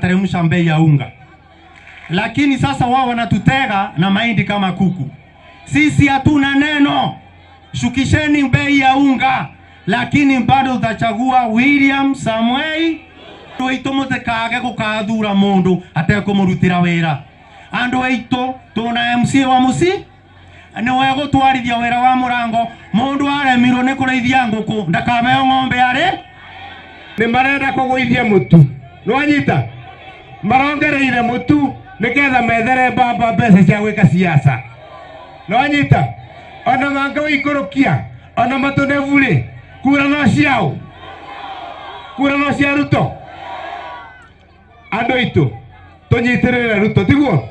watateremsha bei ya unga, lakini sasa wao wanatutega na mahindi kama kuku. Sisi hatuna neno, shukisheni bei ya unga, lakini bado tutachagua William Samuel. Andu aitu mutikage gukathura mundu atekumurutira wira. Andu aitu tuna MCA wa muci niwe gutwarithia wira wa murango. Mundu aremirwo ni kurithia nguku ndakabeo ng'ombe ari. Nĩ marenda kũgũithia mũtu, nĩwanyita, marongereire mũtu nĩgetha methere mbamba mbeca cia gwĩka siasa, nĩwanyita. Ona mangĩũikũrũkia ona matũnebu-rĩ, kura no ciao, kura no cia Ruto. Andũ aitũ, tũnyitĩrĩre Ruto, tiguo?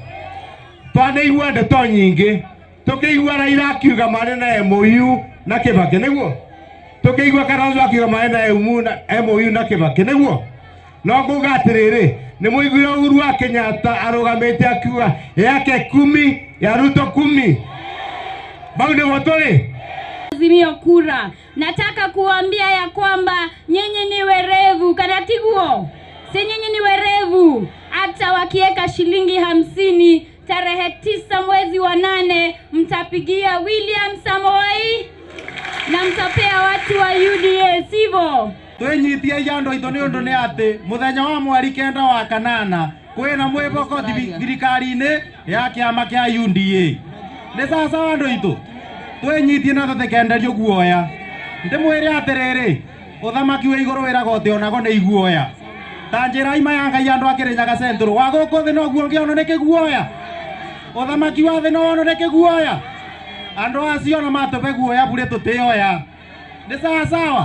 Twanaigua ndeto nyingĩ, tũkĩigua Raila akiuga marĩ na MOU na Kibaki, nĩguo? Tũkĩigua Kalonzo akiuga marĩ na MOU na Kibaki, nĩguo? No nguga atĩrĩrĩ, nĩ mũiguire Uhuru wa Kenyatta arũgamĩte akiuga yake kumi ya Ruto kumi. Bau nĩguo tũrĩ. Azimio kura. Nataka kuambia ya kwamba nyinyi ni werevu, kana tiguo? Si nyinyi ni werevu? Hata wakiweka shilingi 50 tarehe 9 mwezi wa 8 mtapigia William Samoei na mtapea watu wa UDA, sivyo? Twinyitie andu aitu ni undu ni ati muthenya wa mweri 9 wa kanana kwina mwiboko thirikari-ini ya kiama kia UDA. Ni sawa andu aitu, twinyitie na tutikenderio guoya. Ndimwire atiriri, uthamaki wa iguru wiragwo utionagwo ni iguoya. Ta njira ima ya Ngai andu akirinyaga Central wa guku thi noguo ngiono ni kiguoya. Uthamaki wa thi no wono ni kiguoya. Andu acio na matupe guoya bure tutioya. Ni sawa sawa.